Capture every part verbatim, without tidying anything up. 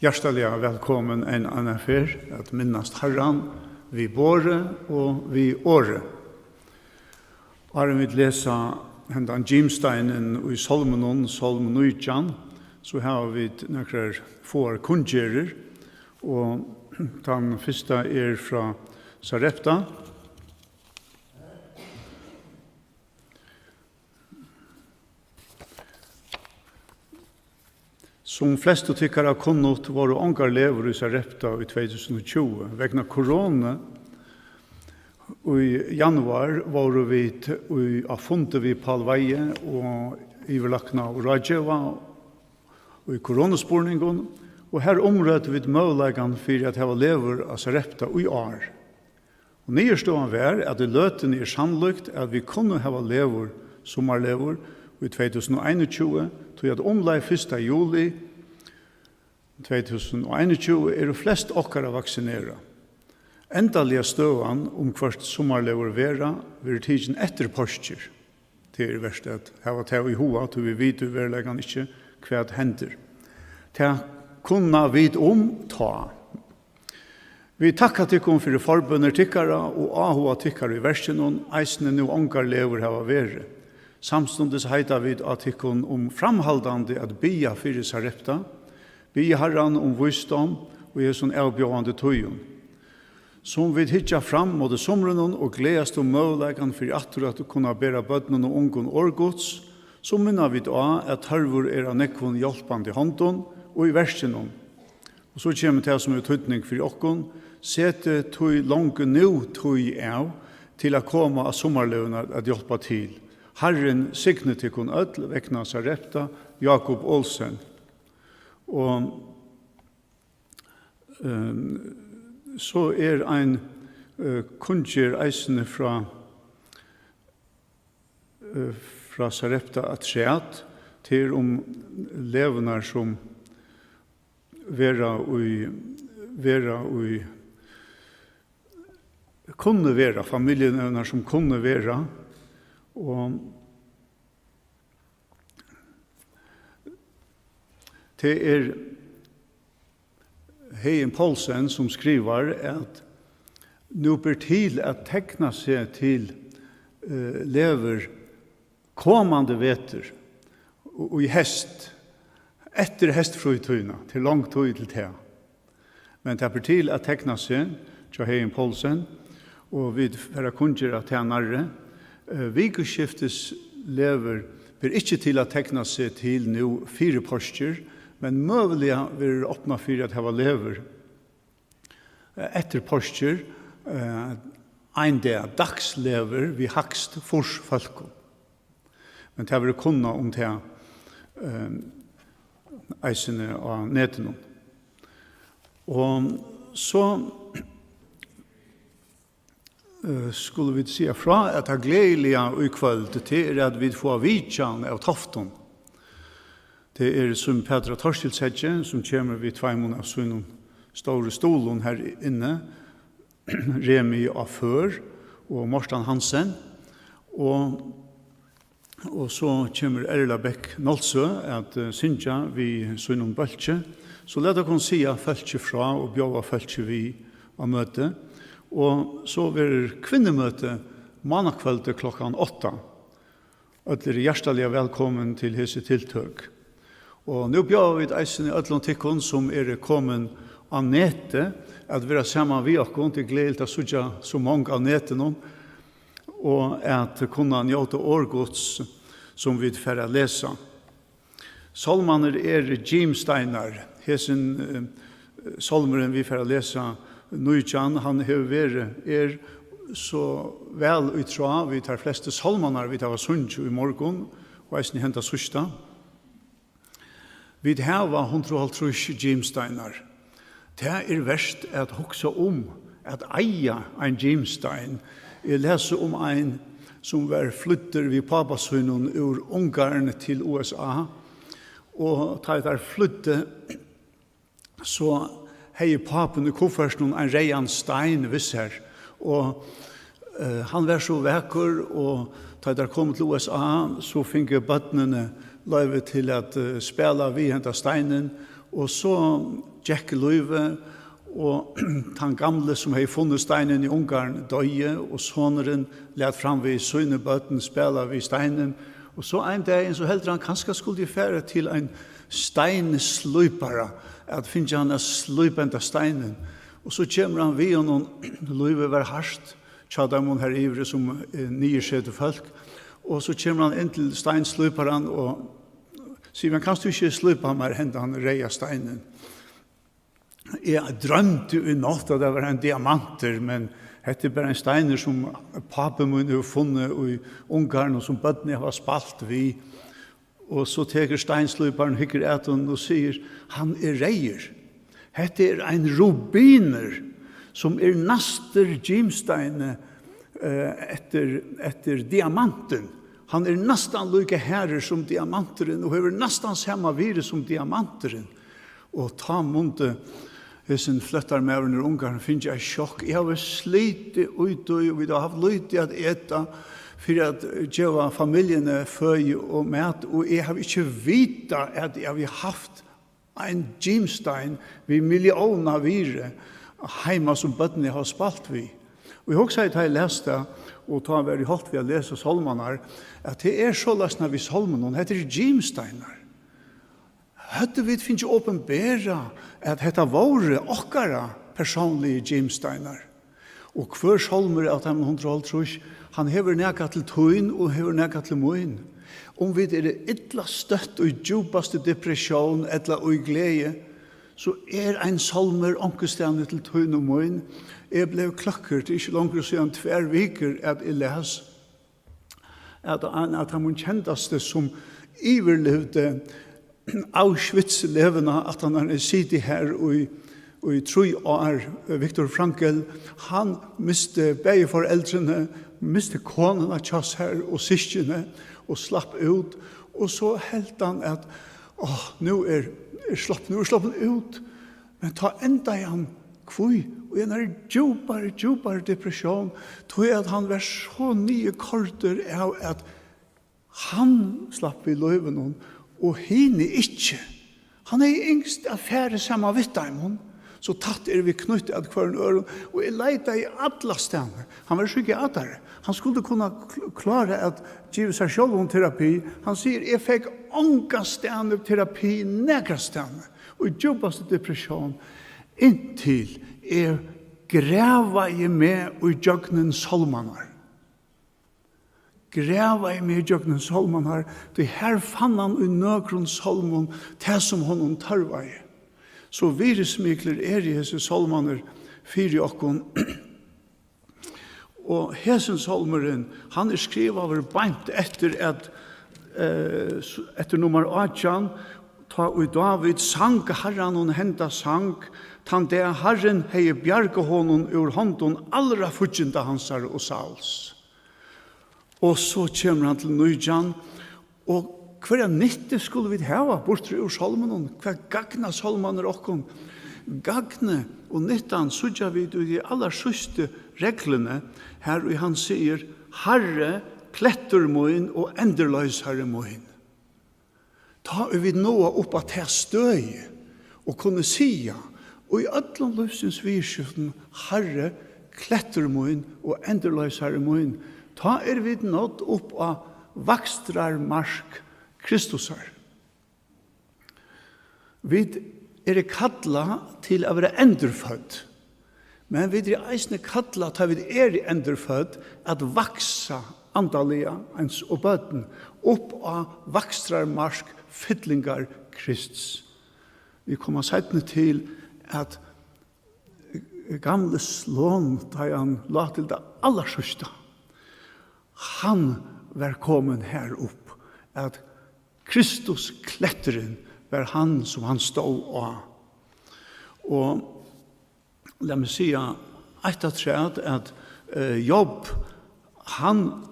Hjartaliga vælkomin enn eina ferð at minnast Harran við borði og við orði. Áðrenn vit lesa hendan gimsteinin í Sálmunum, Sálm nítjan, so hava vit nakrar fáar kunngerðir, og tann fyrsta er frá Sarepta. Sum flestu tykkara kunnugt, vóru ongar legur í Sarepta í tvey túsund og tjúgu. Vegna koronu í januar vóru vit í, á fundi við Pál Weihe og yvirlækna og ráðgeva í koronuspurningum, og har umrøddu vit møguleikan fyri at hava legur á Sarepta í ár. Og niðurstøðan var, at í løtuni er sannlíkt, at vit kunnu hava legur, summarlegur, í tvey túsund og einogtjúgu, tí at umleið fyrsta juli tvey túsund og einogtjúgu eru flest okkara vaksinerað. Endaliga støðan um, hvørt summarlegur verða, verður tikin eftir páskir. Tað er vert at hava tað í huga, tí vit vita í veruleikanum ikki, hvat hendir. Tað kunna vit um tá. Vit takka tykkum fyri forbønir tykkara og áhuga tykkara í verkinum, eisini nú ongar legur hava verið. Samstundis heita vit á tykkum um framhaldandi at biðja fyri Sarepta, biðja Harran um vísdóm í hesum avbjóðandi tíðum. Sum vit hyggja fram móti sumrinum og gleðast um møguleikan fyri aftur at kunna bera børnum og ungum orð Guds, so minna vit á, at tørvur er á nógvum hjálpandi hondum og í verkinum. Og so kemur tað, sum hevur týdning fyri okkum: Setið tí longu nú tíð av til at koma á summarlegurnar at hjálpa til. Harrin signi tykkum øll vegna Sarepta Jákup Olsen. Og Ehm, so er ein, eh, kunngerð eisini frá, eh, frá Sarepta afturat. Tað er um legurnar, sum verða í, verða í, kunnu vera, familjuløgurnar, sum kunnu vera. Og tað er Heðin Poulsen, sum skrivar, at nú ber til at tekna seg til, eh, legur komandi vetur og í heyst, eftir heystfrítíðina, tað er long tíð til tað. Men tað ber til at tekna seg hjá Heðin Poulsen, og vit fara at kunngera tað nærri. Eh, vikuskiftislegur ber ikki til at tekna seg til nú fyri páskir, men møguliga verður opnað fyri at hava legur, eh, eftir páskir, eh, ein dag, dagslegur við hægst fýrs fólkum. Men tað verður kunnað um tað, eh, eisini á netinum. Og so, eh, skulu vit siga frá, at tað gleðiliga í kvøld, tað er, at vit fáa vitjan av Toftum. Tað er Símun Pætur á Torkilsheggi, sum kemur við tveimum av sínum stóru stuðlum her inni, Remi á Før og Mortan Hansen. Og, og so kemur Erla Bech Nolsøe at, eh, syngja við sínum bólki. So lat okkum siga fólki frá og bjóða fólki við á møti. Og so verður kvinnumøti mánakvøldið klokkan átta. Øll eru hjartaliga vælkomin til hesi tiltøk. Og nú bjóða vit eisini øllum tykkum, sum eru komin á netið, at vera saman við okkum. Tað er gleðiligt at síggja so mong á netinum, og at kunna njóta orð Guds, sum vit fara at lesa. Sálmarnir eru gimsteinar. Hesin, eh, sálmurin, vit fara at lesa nítjan, hann hevur verið, er so væl í tráð við tær flestu sálmarnar, vit hava sungið í morgun, og eisini henda síðsta. Vit hava hundrað og hálvtrýss gimsteinar. Tað er vert at hugsa um at eiga ein gimstein. Eg lesi um ein, sum var flýddur við pápa sínum úr Ungarn til U S A, og tá ið teir flýddu, so hevði pápin í kuffertinum ein reyðan stein við sær, og, eh, hann var so vakur, og tá teir komu til U S A, so fingu børnini loyvi til at, eh, spæla við henda steinin, Og so gekk lívið, og tann gamli, sum hevði funnið steinin í Ungarn, doyði, og sonurin læt framvegis síni børn spæla við steinin. Og so ein dagin, so heldur hann, kanska skuldi eg fara til ein steinslípara, at fingið hann at slípa henda steinin. Og so kemur hann við honum, lívið var hart hjá teimum har yviri, sum, eh, niðursetur fólk. Og so kemur hann inn til steinslíparan og sigur: "Men kanst tú ikki slípa mær hendan reyða steinin? Eg droymdi í nátt, at tað var ein diamantur, men hetta er bara ein steinur, sum pápi mín hevur funnið í Ungarn, og sum børnini hava spælt við." Og so tekur steinslíparin, hyggur at honum og sigur: "Hann er reyður. Hetta er ein rubinur, sum er næstur gimsteini, eh, eftir, eftir diamantin. Hann er næstan líka harður sum diamanturin og hevur næstan sama virði sum diamanturin." Og tá mundi hesin flóttarmaðurin úr Ungarn fingið eitt sjokk. Eg havi slitið í tí, og vit hava havt lítið at eta fyri at geva familjuni føði og mat, og eg havi ikki vitað, at eg havi havt ein gimstein við millióna virði heima, sum børnini hava spælt við. Og eg hugsaði, tá eg las tað, og tá var eg hálvt við at lesa sálmarnar, at tað er soleiðis við sálmunum, hetta eru gimsteinar. Høvdu vit fingið opinberað, at hetta vóru okkara persónligu gimsteinar, og hvør sálmur av teimum hundrað og hálvtrýss, hann hevur nakað til tín og hevur nakað til mín. Um vit eru illa støtt í djúpastu depressjón ella í gleði, so er ein sálmur onkustaðni til tín og mín. Eg bleiv kløkkur, tað er ikki longur síðan tvær vikur, at eg las, at ein av teimum kendastu, sum yvirlivdi Auschwitz-leguna, at hann hevði sitið har í, í trý ár, Viktor Frankl, hann misti bæði foreldrini, misti konuna hjá sær og systkini og slapp út. Og so helt hann at, "Áh, nú er, er slopp-, nú er sloppin út." Men tá endaði hann, hví? Og í einari djúpari, djúpari depressjón, tí at hann var so niðurkoyrdur av, at hann slapp við lívinum og hini ikki. Hann hevði ynskt at farið saman við teimum, so tætt eru vit knýtt at hvørjum øðrum, og eg leitaði allastaðni. Hann var psykiatari. Hann skuldi kunna kl-, klára at geva sær sjálvum terapi. Hann sigur: "Eg fekk ongastaðni terapi, nakrastaðni, og í djúpastu depressjón, inntil eg gravaði meg í gjøgnum sálmarnar." Gravaði meg í gjøgnum sálmarnar, tí har fann hann í nøkrum sálmum tað, sum honum tørvaði. So virðismiklir eru hesir sálmarnir fyri okkum. Og hesin sálmurin, hann er skrivaður beint eftir at, eh, s-, eftir nummar átjan, tá ið Dávid sang Harranum henda sang, tann dag Harrin hevði bjargað honum úr hondum allra fígginda hansara og Sauls. Og so kemur hann til nítjan, og hvørja nyttu skulu vit hava burtur úr sálmunum? Hvat gagna sálmarnir okkum? Gagnið og nyttan síggja vit í tí allarsíðstu regluni, har ið hann sigur: "Harri, klettur mín og endurloysari mín." Tá ið vit náa upp á ta støði og kunnu siga í øllum lívsins viðurskiftum: "Harri, klettur mín og endurloysari mín", tá eru vit nádd upp á vakstrarmark Kristusar. Vit eru kallað til at vera endurfødd, men vit eru eisini kallað, tá vit eru endurfødd, at vaksa andaliga, eins og børn, upp á vakstrarmark fyllingar Krists. Vit koma seinni til, at gamli Slon, tá ið hann lá til tað allarsíðsta, hann var komin har upp, at Kristuskletturin var hann, sum hann stóð á. Og lat meg siga eitt afturat, at, eh, Job, hann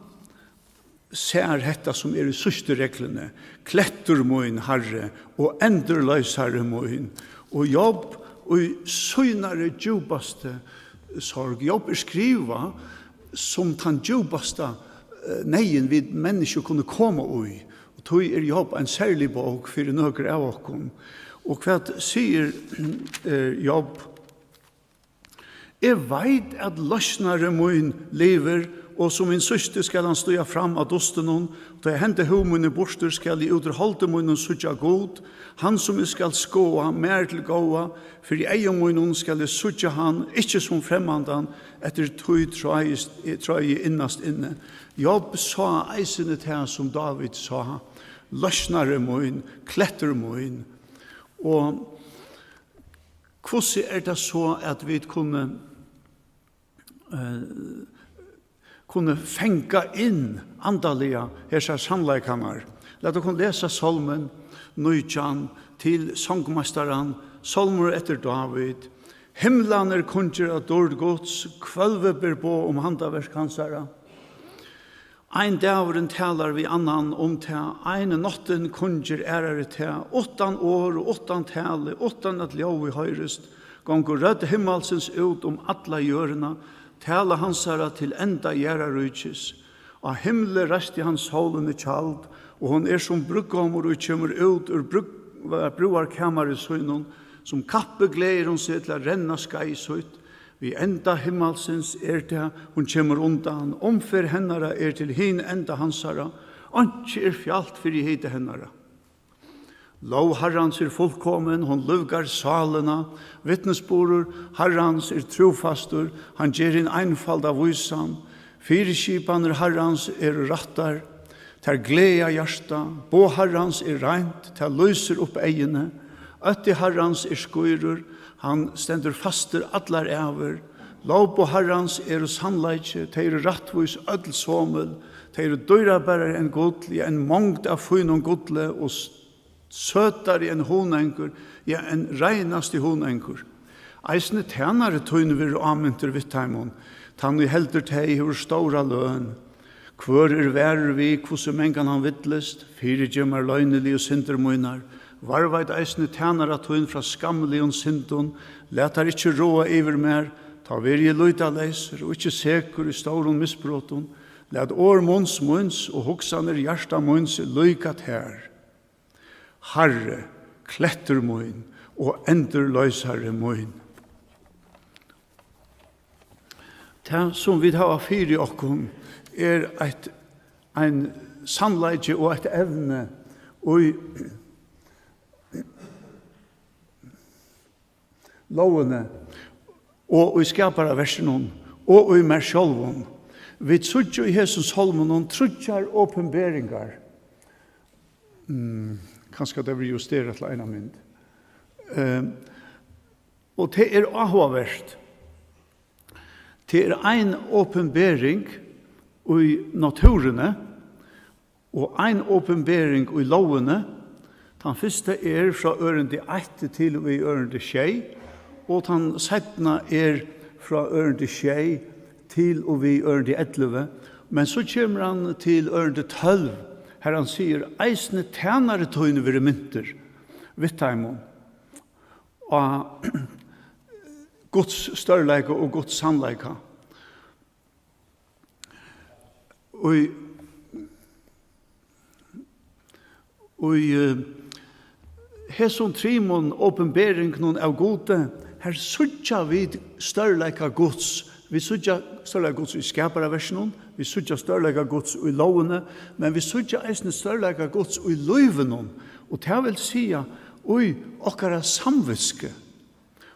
sær hetta, sum er í síðstu regluni: "Klettur mín, Harri, og endurloysari mín." Og Job í sínari djúpastu sorg. Job er skrivað sum tann djúpasta, eh, neyðin, vit menniskju kunnu koma í. Og tí er Job ein serlig bók fyri nøkur av okkum. Og hvat sigur, eh, Job? Eg veit, at loysnari mín livir, og sum hin síðsti skal hann stíga fram á dustinum. Tá eg hendi húð míni burtur, skal eg út úr holdi mínum síggja Gud, hann sum eg skal skoða mær til góða. Fyri eygum mínum skal eg síggja hann, ikki sum fremmandan, eftir tí tráist, trái eg innast inni. Job sá eisini tað, sum Dávid sá, loysnari mín, klettur mín. Og hvussu er tað so, at vit kunnu, eh, kunnu fanga inn andaliga hesar sannleikarnar? Lat okkum lesa Sálmin nítjan til songmeistaran, Sálmur eftir Dávid. Himlarnir kunngera dýrd Guds, hvølvið ber boð um handaverk hansara. Ein dagurin talar við annan um tað, ein náttin kunngir aðrari tað, uttan orð og uttan talu, uttan at ljóðið hoyrist, gongur rødd himmalsins út um alla jørðina, tala hansara til enda jarðarríkis. Á himli reisti hann sólini tjald, og hon er sum brúðgómur, ið kemur út úr brúð-, brúðarkamari sínum, sum kappi gleðir hon seg til at renna skeið sítt. Við enda himmalsins er tað, hon kemur undan, umferð hennara er til hin enda hansara, einki er fjalt fyri hita hennara. Lóg Harrans er fullkomin, hon lívgar sálina, vitnisburður Harrans er trúfastur, hann ger hin einfalda vísan, fyriskipanir Harrans eru rættar, tær gleða hjarta, boð Harrans er reint, tað lýsir upp eyguni, ótti Harrans er skýrur, hann stendur fastur allar ævir, lógboð Harrans eru sannleiki, tey eru rættvís øll somul, tey eru dýrabarari enn gull, ja, enn mongd av fínum gulli, og s-, søtari enn hunangur, ja, enn reinasti hunangur. Eisini tænari tín verður ámintur við teimum, tann ið heldur tey hevur stóra løn. Hvør er varur við, hvussu mangan hann villist? Fyrigev mær loyniligu syndir mínar. Varðveit eisini tænara tín frá skamligum syndum. Lat teir ikki ráða yvir mær, tá verði eg lýtaleysur og ikki sekur í stórum misbrotum. Lat orð muns míns og hugsanir hjarta míns líka tær. Harri, klettur mín og endurloysari mín. Tað, sum vit hava fyri okkum, er eitt, ein sannleiki og eitt evni í lógini og í skaparaverkinum og í mær sjálvum. Vit síggja í hesum sálmunum tríggjar opinberingar. Mm, kanska tað verður justerað til eina mynd. Ehm, og tað er áhugavert. Tað er ein opinbering í náttúruni, og ein opinbering í lógini. Tann fyrsta er frá ørindi eitt til og við ørindi sjey, og tann seinna er frá ørindi sjey til og við ørindi ellivu. Men so kemur hann til ørindi tólv, har hann sigur: "Eisini tænari tín verður mintur við teimum á Guds stórleika og Guds sannleika." Í, í, eh, hesum trimum opinberingunum av Gudi, her síggja vit stórleika Guds. Vit síggja stórleika Guds í skaparaverkinum, vit síggja stórleika Guds í lógini, men vit síggja eisini stórleika Guds í lívinum, og tað vil siga, í okkara samvitsku.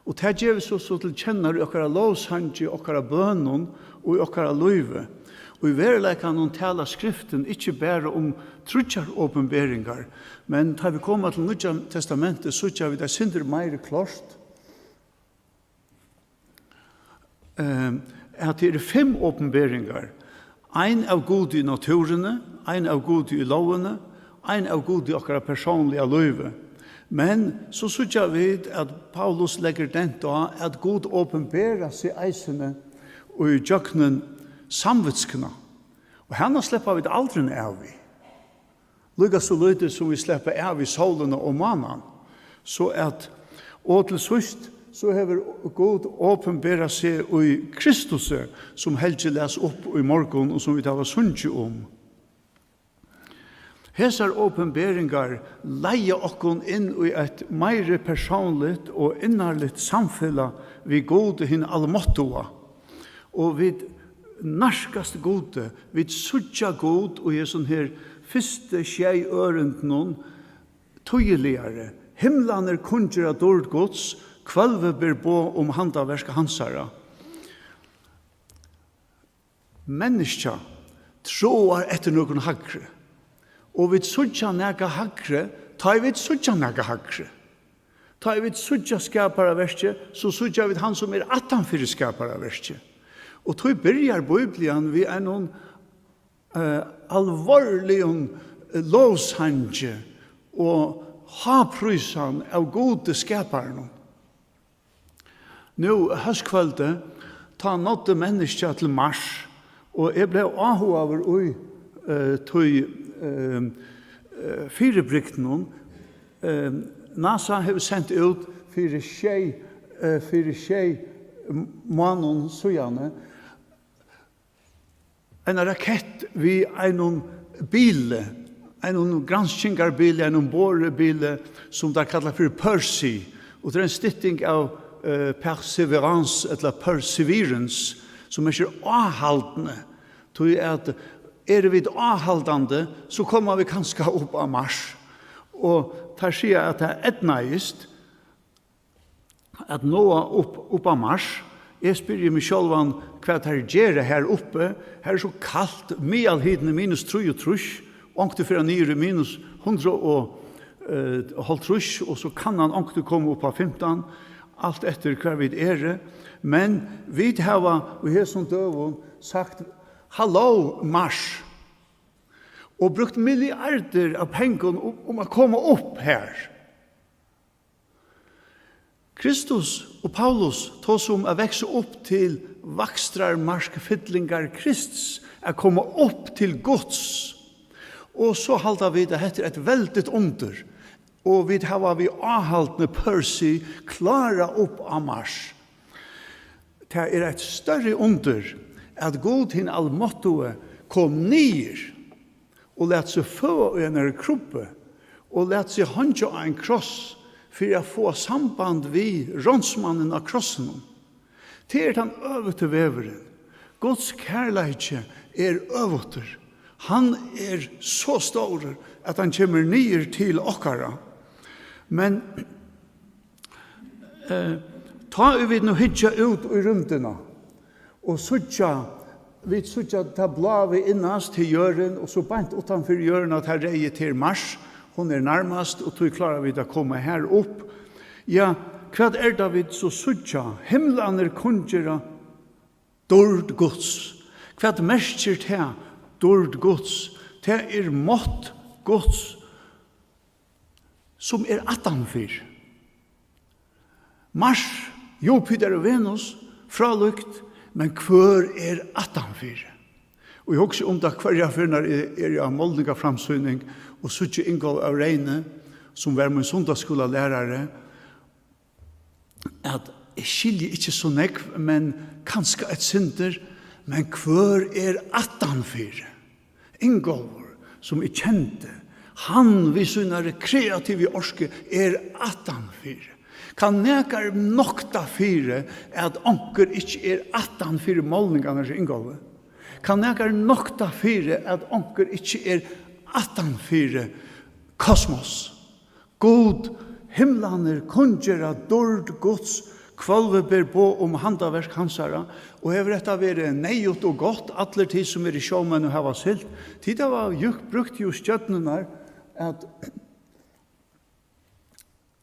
Og tað gevur so, so til kennar í okkara lovsangi, okkara bønum og í okkara lívi. Og í veruleikanum talar Skriftin ikki bara um tríggjar opinberingar, men tá vit koma til Nýggja Testamentið, síggja vit eitt sindur meiri klárt, ehm, at tað eru fimm opinberingar. Ein av Gudi í náttúruni, ein av Gudi í lógini, ein av Gudi í okkara persónliga lívi. Men so síggja vit, at Paulus leggur dent á, at Gud opinberar seg eisini í gjøgnum samvitskuna. Og hana sleppa vit aldrin av við. Líka so lítið sum vit sleppa av við sólina og mánan. So at, og til síðst, so hevur Gud opinberað seg í Kristusi, sum Helgi las upp í morgun, og sum vit hava sungið um. Hesar opinberingar leiða okkum inn í eitt meiri persónligt og innarligt samfelag við Gud, hin almáttuga, og vit nærkast Gudi, vit síggja Gud í hesum her fyrstu sjey ørindunum týðiligari. Himlarnir kunngera dýrd Guds, hvølvið ber boð um handaverk hansara. Menniskja tráar eftir nøkrum hægri, og vit síggja nakað hægri, tá ið vit síggja nakað hægri. Tá ið vit síggja skaparaverkið, so síggja vit hann, sum er aftan fyri skaparaverkið. Og tí byrjar Biblian við einum, eh, alvorligum, eh, lovsangi og háprísan av Gudi skaparanum. Nú, hóskvøldið, tá náddi menniskja til Mars, og eg bleiv áhugaður í, eh, tí, eh, eh, fyribrigdinum. Eh, NASA hevur sent út fyri sjey, eh, fyri sjey m-, mánaðum síðani eina rakett við einum bili, einum granskingarbili, einum boribili, sum teir kalla fyri Percy. Og tað er ein stytting av, eh, Perseverance ella Perseverance, sum merkir áhaldni. Tí at eru vit áhaldandi, so koma vit kanska upp á Mars. Og teir siga, at tað eydnaðist at náa upp, upp á Mars. Eg spyrji meg sjálvan, hvat teir gera har uppi. Har er so kalt, miðalhitin er minus trýogtrýss, onkuntíð fer hann niður í minus hundrað og hálvtrýss, og so kann hann onkuntíð koma upp á fimtan, alt eftir hvar vit eru. Men vit hava í hesum døgum sagt, "Halló, Mars," og brúkt milliardir av pengum um, um at koma upp har. Kristus og Paulus tosa um at vaksa upp til vakstrarmarkfyllingar Krists, at koma upp til Guds. Og so halda vit, at hetta er eitt veldigt undur, og vit hava við áhaldni Percy klárað upp á Mars. Tað er eitt størri undur, at Gud hin almáttugi kom niður og læt seg føða í einari krubbu og læt seg heingja á ein kross fyri at fáa samband við ránsmannin á krossinum. Tað er tann øvuti vegurin. Guds kærleiki er øvutur. Hann er so stórur, at hann kemur niður til okkara. Men Eh, tá ið vit nú hyggja út í rúmdina og síggja, vit síggja tað bláa innast til jørðin, og so beint uttan fyri jørðina, tað reyði, til Mars, hon er nærmast, og tí klára vit at koma har upp. Ja, hvat er tað, vit so síggja? Himlarnir kunngera dýrd Guds. Hvat merkir tað, dýrd Guds? Tað er mátt Guds, sum er aftanfyri. Mars, Jupiter og Venus, frálíkt, men hvør er aftanfyri? Og eg hugsi um tað hvørja ferð, nær eg eri á málningaframsýning og síggi Ingolf av Reyni, sum var mín sunnudagsskúlalærari, at eg skilji ikki so nógv, men kanska eitt sindur, men hvør er aftanfyri? Ingólfur, sum eg kendi, hann við sínari kreativu orku er aftanfyri. Kann nakar nokta fyri, at onkur ikki er aftanfyri málningarnar hjá Ingólfi? Kann nakar nokta fyri, at onkur ikki er aftanfyri kosmos? Gud, himlarnir kunngera dýrd Guds, hvølvið ber boð um handaverk hansara, og hevur hetta verið neyðugt og gott, allir tit sum eru sjómenn og hava siglt, tit hava jú brúkt jú stjørnurnar at,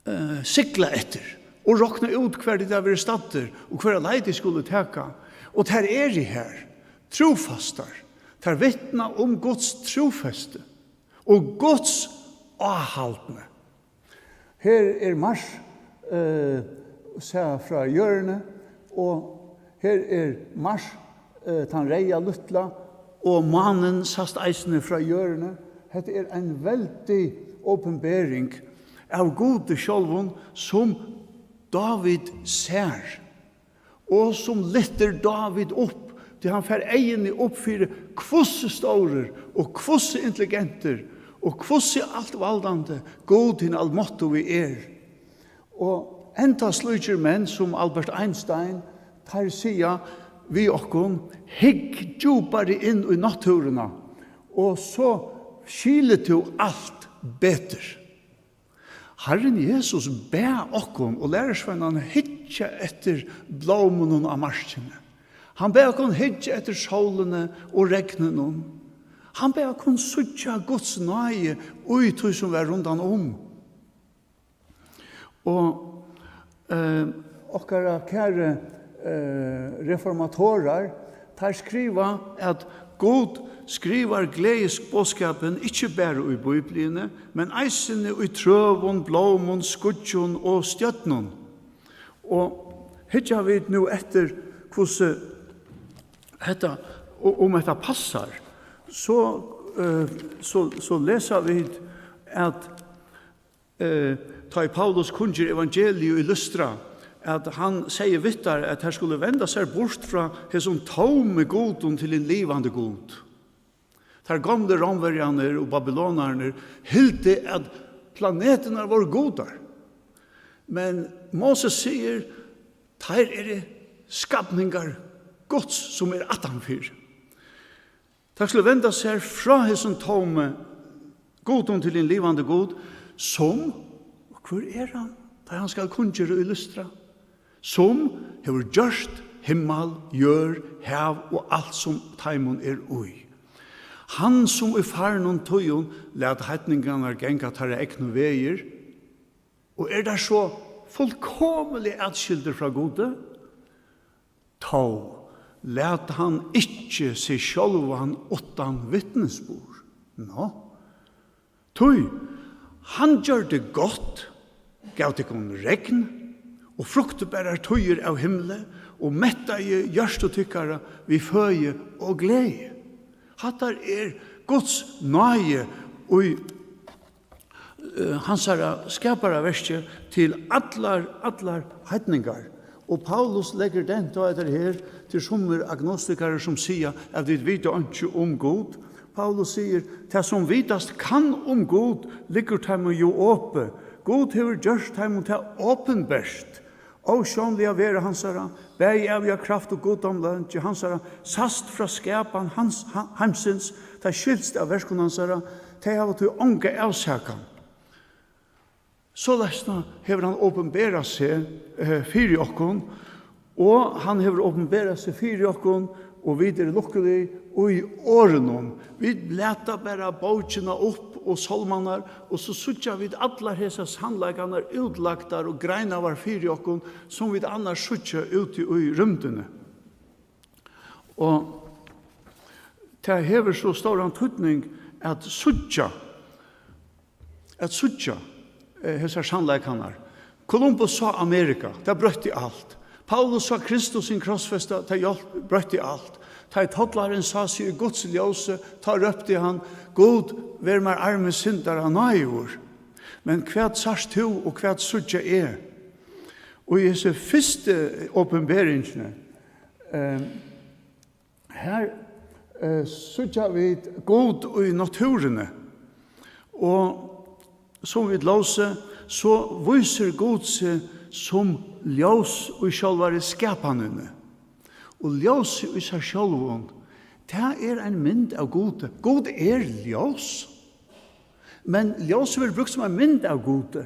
eh, sigla eftir, og rokna út, hvar tit hava verið staddir, og hvørja leið tit skulu taka. Og tær eru har, trúfastar, tær vitna um Guds trúfesti og Guds áhaldni. Her er Mars, eh, sæð frá jørðini, og her er Mars, eh, tann reyða lítla, og mánin sæst eisini frá jørðini. Hetta er ein veldig opinbering av Gudi sjálvum, sum Dávid sær, og sum lyftir Dávid upp, tí hann fær eyguni upp fyri, hvussu stórur og hvussu intelligentur Og hvussu altvaldandi Gud hin almáttugi er. Og enda slíkir menn sum Albert Einstein, teir siga við okkum: "Hygg djúpari inn í náttúruna, og so skilir tú alt betur." Harrin Jesus bað okkum og lærisveinarnar hyggja eftir blómunum á markini. Hann bað okkum hyggja eftir sólini og regninum. Hann bað okkum síggja Guds náði í tí, sum var rundan um. Og, eh, okkara kæru, eh, reformatorar, teir skriva, at Gud skrivar gleðisboðskapin ikki bara í Bibliuni, men eisini í trøum, blómum, skýggjum og stjørnum. Og hyggja vit nú eftir, hvussu hetta, og um hetta passar, so, eh, so, so lesa vit, at, eh, tá ið Paulus kunngjør evangeliið í Lystra, at hann segði við teir, at teir skulu venda sær burt frá hesum tómu gudum til ein livandi Gud. Teir gomlu Rómverjarnir og babylonararnir hildu, at planetirnar vóru gudar. Men Moses sigur, teir eru skapningar Guds, sum er aftanfyri. Teir skulu venda sær frá hesum tómu gudum til ein livandi Gud, sum, og hvør er hann, tá hann skal kunngjøra í Lystra? Sum hevur gjørt himmal, jørð, hav og alt, sum teimum er í. Hann, sum í farnum tíðum læt heidningarnar ganga teirra egnu vegir, og er teir so fullkomiliga atskildir frá Gudi, tó læt hann ikki seg sjálvan uttan vitnisburð. Nå, tí hann gjørdi gott, gav tykkum regn og fruktbarar tíðir av himli, og mettaði hjørtu tykkara við føði og gleði. Hattar er Guds náði í, eh, hansara skaparaverki til allar, allar heidningar. Og Paulus leggur dent á hetta her til summir agnostikarar, sum siga, at vit vita einki um Gud. Paulus sigur, tað, sum vitast kann um Gud, liggur teimum jú opið. Gud hevur gjørt teimum tað opinbert. Ósjónliga vera hansara, bæði æviga kraft og guddómleiki hansara, sæst frá skapan hans, ha-, heimsins, tað skilst av verkum hansara, tey hava tí onga avsakan. Soleiðis hevur hann opinberað seg, eh, fyri okkum, og hann hevur opinberað seg fyri okkum, og vit eru lukkulig í orðinum. Vit lata bara bókina upp og sálmarnar, og so síggja vit allar hesar sannleikarnar útlagdar og greinaðar fyri okkum, sum vit annars síggja úti í rúmdini. Og tað hevur so stóran týdning at síggja, at síggja, eh, hesar sannleikarnar. Columbus sá Amerika, tað broytti alt. Paulus sá Kristus sum krossfesta, tað hjálp, broytti alt. Tá ið tollarin sá seg í Guds ljósi, tá rópti hann: "Gud, ver mær armi syndara náðigur." Men hvat sært tú, og hvat síggi eg? Og í hesi fyrstu opinberingini, eh, Her, eh, síggja vit Gud í náttúruni, og sum vit lósu, so vísir Gud seg sum ljós í sjálvari skapanini. Og ljósið í sær sjálvum, tað er ein mynd av Gudi. Gud er ljós, men ljósið verður brúkt sum ein mynd av Gudi.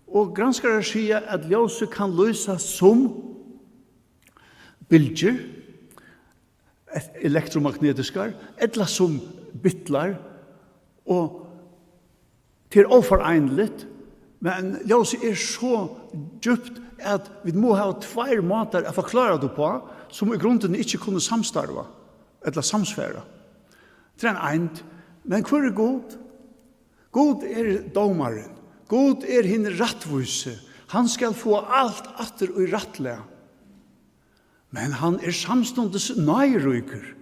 Og granskarar siga, at ljósið kann lýsast sum bylgjur, elektromagnetiskar, ella sum bitlar, og tað er óforeinligt, men ljósið er so djúpt, at vit mugu hava tveir mátar at forklára tað uppá, sum í grundini ikki kunnu samstarva ella samsvara. Tað er ein eind, men hvør er Gud? Gud er dómarin. Gud er hin rættvísi. Hann skal fáa alt aftur í rætt lag. Men hann er samstundis náðiríkur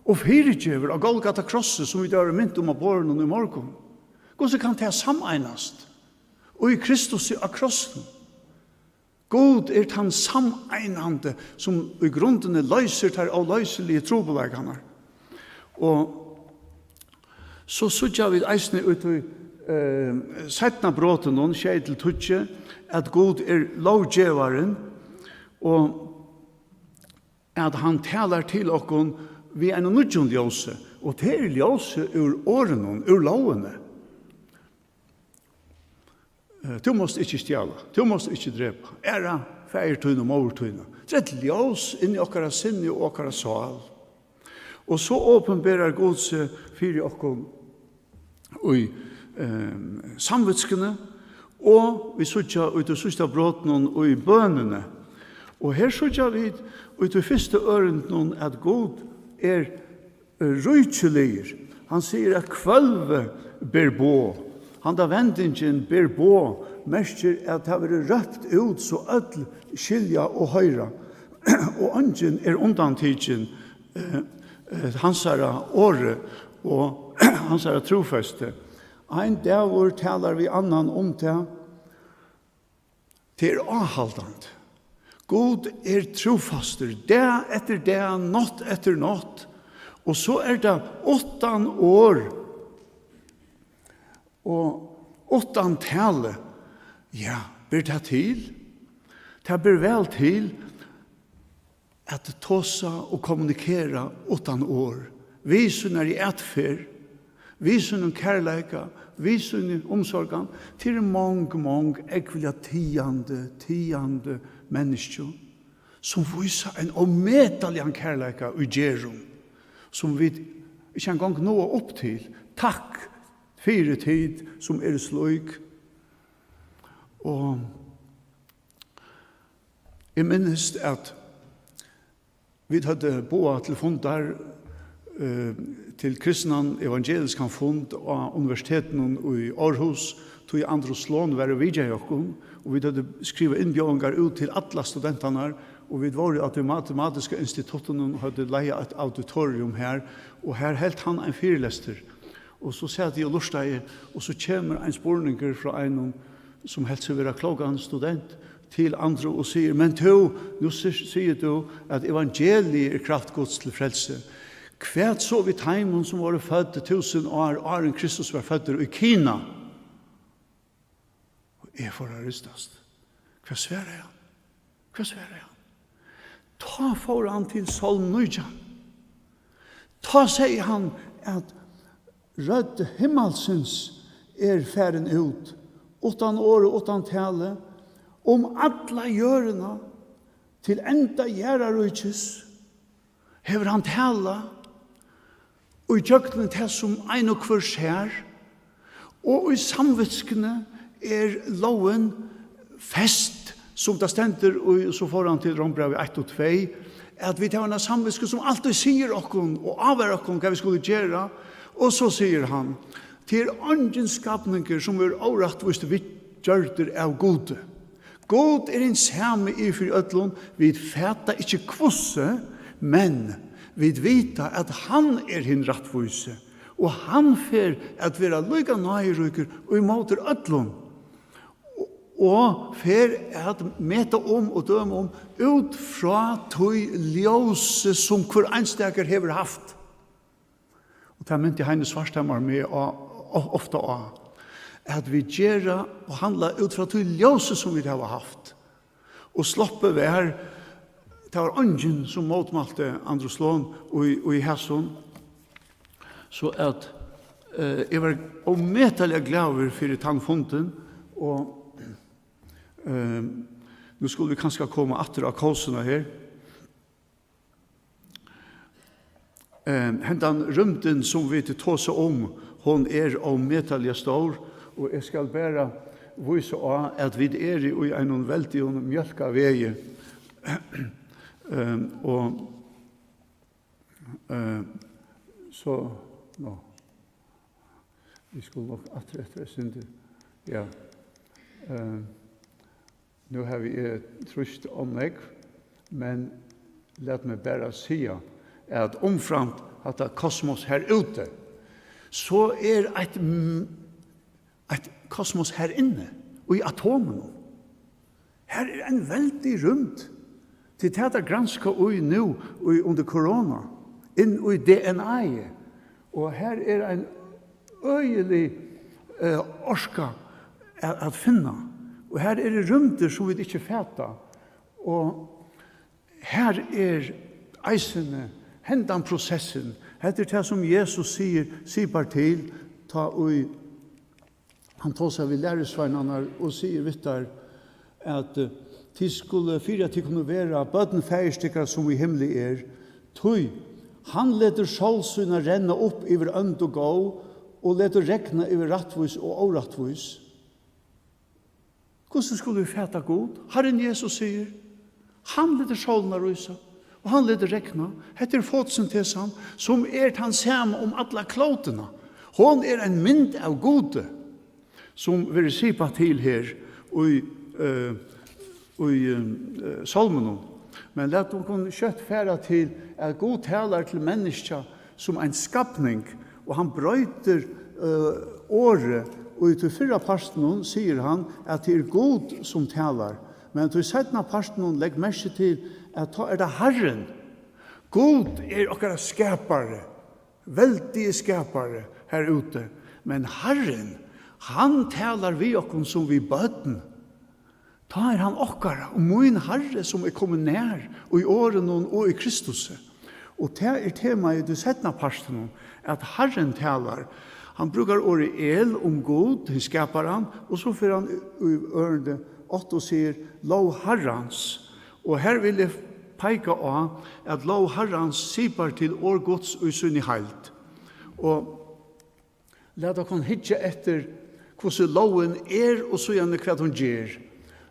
og fyrigevur á Golgata krossi, sum vit vóru mint um á borðinum í morgun. Hvussu kann tað sameinast? Og í Kristusi á krossinum. Gud er tann sameinandi, sum í grundini loysir teir óloysiligu trupulleikarnar. Og So síggja vit eisini út í, eh, seinna brotinum, sjey til tíggju, at Gud er lóggevarin, og at hann talar til okkum við einum nýggjum ljósi, og tað er ljósið úr orðunum, úr lógini. Eh, "Tú mást ikki stjala, tú mást ikki drepa, æra faðir tín og móður tína." Tað er eitt ljós inn í okkara sinni og okkara sál. Og so opinberar Gud seg fyri okkum í, ehm, samvitskuni, og vit síggja í tí síðsta brotinum í bønini. Og her síggja vit í tí fyrstu ørindunum, at Gud er ríkiligur. Hann sigur, at hvølvið ber boð. Handa vendingin ber boð, merkir, at tað verður rópt út, so øll skilja og hoyra. Og eingin er undantikin, eh, eh, hansara orði og hansara trúfesti. Ein dagur talar við annan um tað. Tað er áhaldandi. Gud er trúfastur, dag eftir dag, nátt eftir nátt. Og so er tað uttan orð og uttan talu. Ja, ber tað til? Tað ber væl til at tosa og kommunikera uttan orð, við sínari atferð, við sínum kærleika, við síni umsorgan, til mong, mong, ógvuliga tigandi, tigandi menniskju, sum vísa ein ómetaligan kærleika í gerðum, sum vit ikki eingong náa upp til. Takk fyri tit, sum eru slík. Og eg minnist, at vit høvdu boðað til fundar, eh, til kristnan evangeliskan fund á universitetinum í Aarhus, tí Andrus Lon var og vitjaði okkum, og vit høvdu skrivað innbjóðingar út til allar studentarnar, og vit vóru á tí matematiska instituttinum og høvdu leigað eitt auditorium har, og har helt hann ein fyrilestur. Og so sat eg og lurtaði, og so kemur ein spurningur frá einum, sum helt seg vera klókan student, til Andru og sigur: "Men tú, nú si-, sigur tú, at evangeliið er kraft Guds til frelsi. Hvat so við teimum, sum vóru fødd túsund ár, áðrenn Kristus var føddur í Kina?" Og eg fór at rystast. Hvat svaraði hann? Hvat svaraði hann? Tá fór hann til Sálm nítjan. Tá segði hann, at rødd himmalsins er farin út, uttan orð og uttan talu, um alla jørðina, til enda jarðaríkis. Hevur hann talað í gjøgnum tað, sum ein og hvør sær, og í samvitskuni er lógin fest, sum tað stendur í, so fór hann til Rómbrævið eitt og tvey, at vit hava eina samvitsku, sum altíð sigur okkum og ávarar okkum, hvat vit skulu gera, og so sigur hann: "Tað er eingin skapningur, sum er órættvíst viðgjørdur av Gudi." Gud er hin sami yvir fyri øllum. Vit fata ikki hvussu, men vit vita, at hann er hin rættvísi, og hann fer at vera líka náðiríkur ímóti øllum, og, og fer at meta um og døma um út frá tí ljósi, sum hvør einstakur hevur havt. Og tað minti Heini Svarthamar meg á, o-, ofta á, at vit gera og handla út frá tí ljósi, sum vit hava havt. Og sloppið var, tað var eingin, sum mótmælti Andrus Lon í, í hasum. So at, eh, eg var ómetaliga glaður fyri tann fundin, og, eh, nú skulu vit kanska koma aftur á kósina her. Eh, hendan rúmdin, sum vit tosa um, hon er ómetaliga stór, og eg skal bara vísa á, at vit eru í einum veldigum mjólkavegi. Eh, og, eh, so, nú. Vit skulu nokk aftur eftir eitt sindur. Ja. Eh, nú havi eg trýst ov nógv, men lat meg bara siga, at umframt hatta kosmos her úti, so er eitt m-, eitt kosmos her inni, í atomunum. Her er ein veldig rúmd. Tí tað, tey granska í nú, í, undir korona, inn í D N A-ið. Og her er ein øgilig, eh, orka at, at finna. Og her eru rúmdir, sum vit ikki fata. Og her er eisini hendan prosessin. Hetta er tað, sum Jesus sigur, sipar til, tá ið hann tosar við lærisveinarnar og sigur við teir, at, eh, tit skulu, fyri at tit kunnu vera børn Faðirs tykkara, sum í himli er, tí hann letur sól sína renna upp yvir ónd og góð, og letur regna yvir rættvís og órættvís. Hvussu skulu vit fata Gud? Harrin Jesus sigur, hann letur sólina rísa, og hann letur regna. Hetta er fotosyntesan, sum er tann sama um alla klótuna. Hon er ein mynd av Gudi, sum verður sipað til her í, eh, í, eh, sálminum. Men lat okkum skjótt fara til, at Gud talar til menniskja sum ein skapning, og hann broytir, eh, orðið, og í tí fyrra partinum sigur hann, at tað er Gud, sum talar. Men í tí seinna partinum, legg merki til, at tá er tað Harrin. Gud er okkara skapari, veldigi skapari har úti. Men Harrin, hann talar við okkum sum við børn. Tá er hann okkara og mín Harri, sum er komin nær í orðinum og í Kristusi. Og tað er temaið í tí seinna partinum, at Harrin talar. Hann brúkar orðið El um Gud, hin skaparan, og so fer hann í, í ørindi átta og sigur, "Lov Harrans." Og her vil eg peika á, at lov Harrans sipar til orð Guds í síni heild. Og lat okkum hyggja eftir, hvussu lógin er, og síðani hvat hon ger.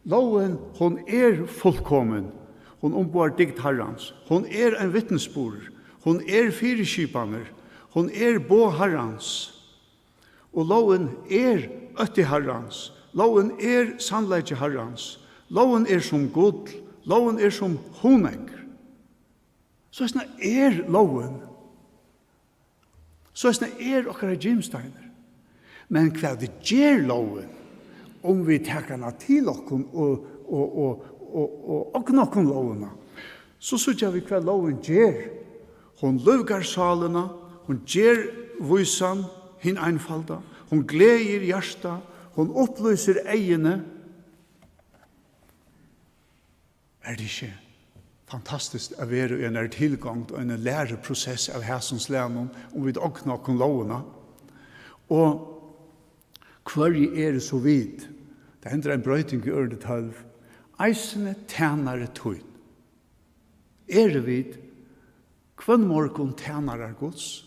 Lógin, hon er fullkomin. Hon umboðar dygd Harrans. Hon er ein vitnisburður. Hon er fyriskipanir. Hon er boð Harrans. Og lógin er ótti Harrans. Lógin er sannleiki Harrans. Lógin er sum gull. Lógin er sum hunang. Soleiðis er lógin. Soleiðis er okkara gimsteinur. Men hvat ger lógin, um vit taka hana til okkum og, og, og, og, og ogna okkum lógina? So síggja vit, hvat lógin ger. Hon lívgar sálina, hon ger vísan hin einfalda, hon gleðir hjartað, hon upplýsir eyguni. Er tað ikki fantastiskt at vera í einari tilgongd og einari læruprosess av hasum slagnum, um vit ogna okkum lógina? Og hvørji eru so vit? Tað hendir ein broyting í ørindi tólv. Eisini tænari tín. Eru vit hvønn morgun tænarar Guds?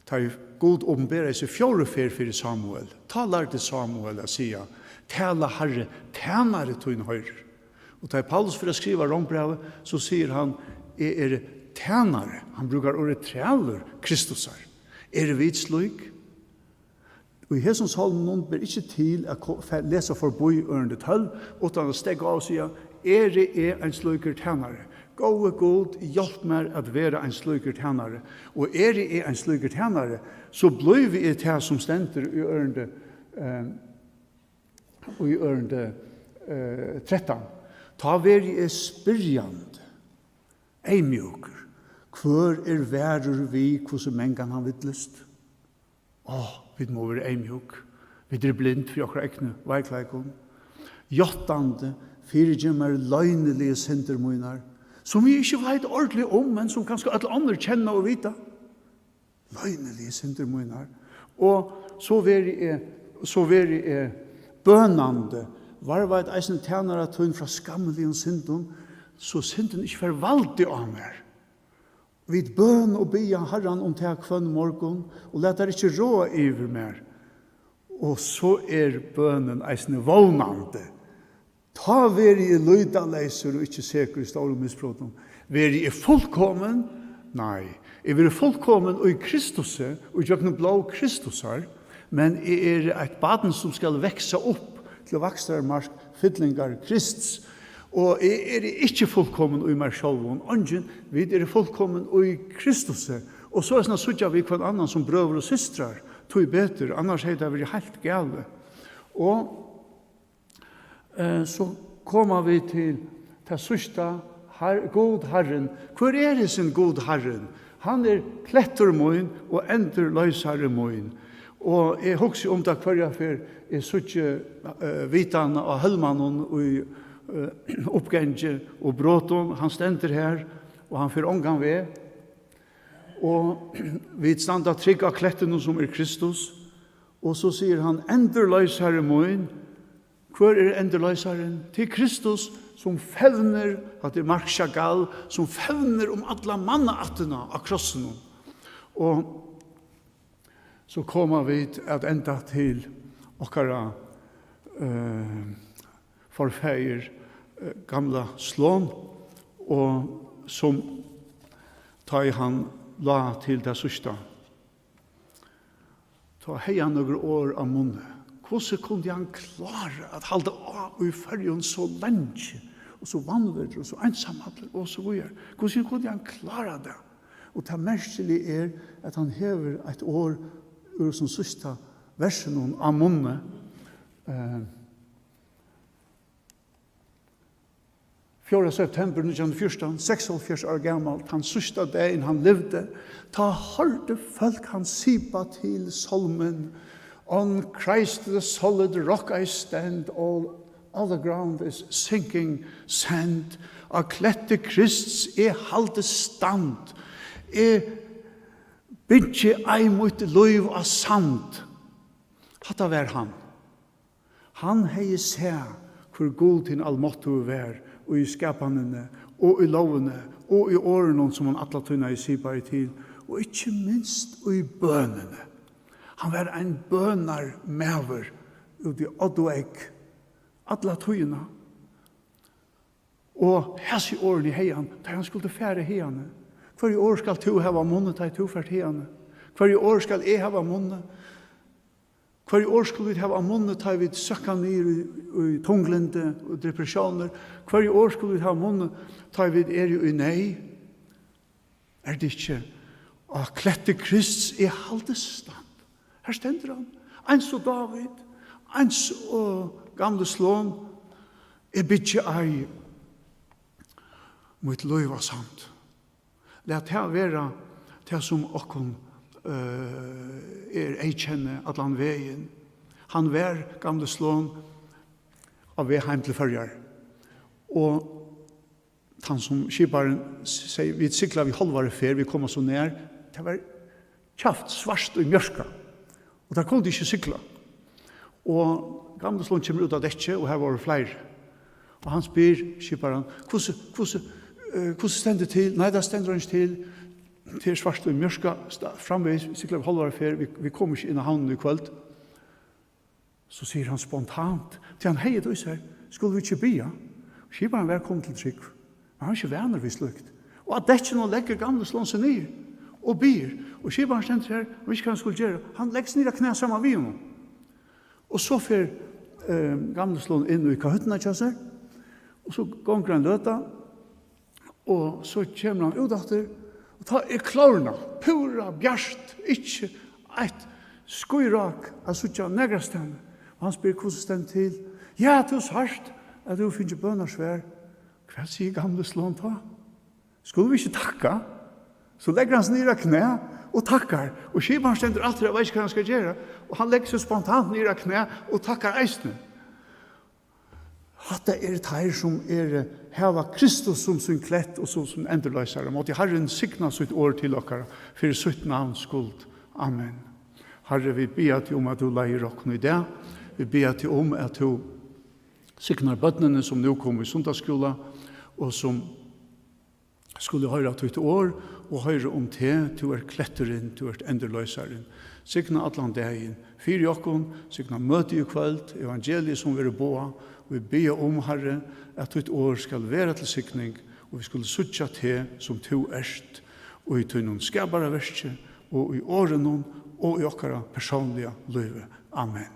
Tá ið Gud opinberaði seg fjórðu ferð fyri Samuel, tá lærdi Samuel at siga, "Tala, Harri, tænari tín hoyrir." Og tá ið Paulus fer at skriva Rómbrævið, so sigur hann, "Eg eri tænari." Hann brúkar orðið trælur Kristusar. Eru vit slík? Og í hesum sálminum ber ikki til at ko-, fe-, lesa forbí ørindi tólv, uttan at steðga á og siga, "Eri eg ein slíkur tænari? Góði Gud, hjálp mær at vera ein slíkur tænari. Og eri eg ein slíkur tænari, so blívi eg tað, sum stendur í ørindi, eh, í ørindi, eh, trettan. Tá verði eg spyrjandi, eyðmjúkur. Hvør er varur við, hvussu mangan hann villist?" Á, vit mugu vera eyðmjúk. Vit eru blind fyri okkara egnu veikleikum. Játtandi, fyrigev mær loyniligu syndir mínar, sum eg ikki veit ordiliga um, men sum kanska øll onnur kenna og vita. Loyniligu syndir mínar. Og so verði eg, so verði eg bønandi, varðveit eisini tænara tín frá skammiligum syndum, so syndin ikki fær valdið á mær. Vit bøn og biðja Harran um tað hvønn morgun, og lat tær ikki ráða yvir mær. Og so er bønin eisini vónandi. Tá verði eg lýtaleysur og ikki sekur í stórum misbrotum. Verði eg fullkomin? Nei. Eg verði fullkomin í Kristusi, og gjøgnum blóð Kristusar, men eg eri eitt barn, sum skal vaksa upp til vakstarmark fyllingar Krists. Og eg eri ikki fullkomin í mær sjálvum. Eingin, vit eru fullkomin í Kristusi. Og soleiðis síggja vit hvønn annan sum brøður og systrar, tí betur, annars hevði tað verið heilt galið. Og, eh, so koma vit til tað síðsta, Har-, Gud Harrin. Hvør er hesin Gud Harrin? Hann er klettur mín og endurloysari mín. Og eg hugsi um tað hvørja ferð eg síggi, eh, vitan á Hólmanum í, eh, uppgangi og brotum. Hann stendur her, og hann fer ongan veg. Og vit standa trygg á klettinum, sum er Kristus. Og so sigur hann: "Endurloysari mín." Hvør er endurloysarin? Til Kristus, sum fevnir, hatta er Marc Chagall, sum fevnir um alla mannaættina á krossinum. Og so koma vit at enda til okkara, eh, forfaðir, eh, gamla Slon, og sum tá ið hann lá til tað síðsta, tá hevði hann nøkur orð á munni. Hvussu kundi hann klára at halda á í Føroyum so leingi, og so vanvirdur, og so einsamallur, og so víðari? Hvussu kundi hann klára tað? Og tað merkiliga er, at hann hevur eitt orð úr sum síðsta versinum á munni. Eh, fjórða september nítjan hundrað og fjúrtan, seksoghálvfjerðs ára gamal, tann síðsta dagin hann livdi, tá hoyrdu fólk hann sipa til sálmin: "On Christ the solid rock I stand, all other ground is sinking sand." Á kletti Krists eg haldi stand, eg byggi ei mítt lív á sand. Hatta var hann. Hann hevði sæð, hvør Gud hin almáttugi var í skapanini og í lógini og í orðunum, sum hann alla tíðina sipaði til, og ikki minst í bønini. Hann var ein bønarmaður út í ódd og egg alla tíðina. Og hasi orðini hevði hann, tá hann skuldi fara hiðani. Hvørji orð skalt tú hava á munni, tá ið tú fert hiðani? Hvørji orð skal eg hava á munni? Hvørji orð skulu vit hava á munni, tá ið vit søkka niður í, í tunglyndi og depressiónir? Hvørji orð skulu vit hava á munni, tá ið vit eru í neyð? Er tað ikki: "Á kletti Krists eg haldi stand"? Her stendur hann, eins og Dávid, eins og gamli Slon: "Eg byggi ei mítt lív á sand." Lat tað vera tað, sum okkum, eh, er eyðkenni allan vegin. Hann var, gamli Slon, á veg heim til Føroyar. Og tann sum skiparin s-, segði: "Vit sigla við hálvari ferð, vit koma so nær." Tað var kjaftsvart í mjørka, og teir kundu ikki sigla. Og gamli Slon kemur út á dekkið, og har vóru fleiri. Og hann spyr skiparan: "Hvussu, hvussu, eh, hvussu stendur til?" "Nei, tað stendur einki til. Tað er svart í mjørka, sta-, framvegis, vit sigla við hálvari ferð, vit, vit koma ikki inn á havnina í kvøld." So sigur hann spontant, tí hann hevði tað í sær: "Skulu vit ikki biðja?" Skiparin var komin til trúgv, men hann var ikki vanur við slíkt. Og á dekkinum leggur gamli Slon seg niður og biður. Og skiparin stendur her, og veit ikki, hvat hann skulu gera. Hann leggur seg niður á knæ saman við honum. Og so fer, eh, gamli Slon inn í kahúttuna hjá sær, og so gongur ein løta, og so kemur hann út aftur, og tá er klárnað, púra bjart, ikki eitt skýrák at síggja nakrastaðni. Og hann spyr: "Hvussu stendur til?" "Ja, tú sært, at tú hevur fingið bønarsvar." Hvat sigur gamli Slon tá? "Skulu vit ikki takka?" So leggur hann seg niður á knæ og takkar. Og skiparin stendur aftur og veit ikki, hvat hann skal gera. Og hann leggur seg spontant niður á knæ og takkar eisini. Hatta eru teir, sum eru, hava Kristus sum sín klett og sum sín endurloysara. Mátti Harrin signa sítt orð til okkara fyri sítt navns skuld. Amen. Harri, vit biðja teg um, at tú leiðir okkum í dag. Vit biðja teg um, at tú signar børnini, sum nú koma í sunnudagsskúla, og sum skulu hoyra títt orð og hoyra um teg. Tú ert kletturin, tú ert endurloysarin. Signa allan dagin fyri okkum, signa møtið í kvøld, evangeliið, sum verður boðað. Vit biðja um, Harri, at títt orð skal vera til signing, og vit skulu síggja teg, sum tú ert, í tínum skaparaverki og í orðinum og í okkara persónliga lívi. Amen.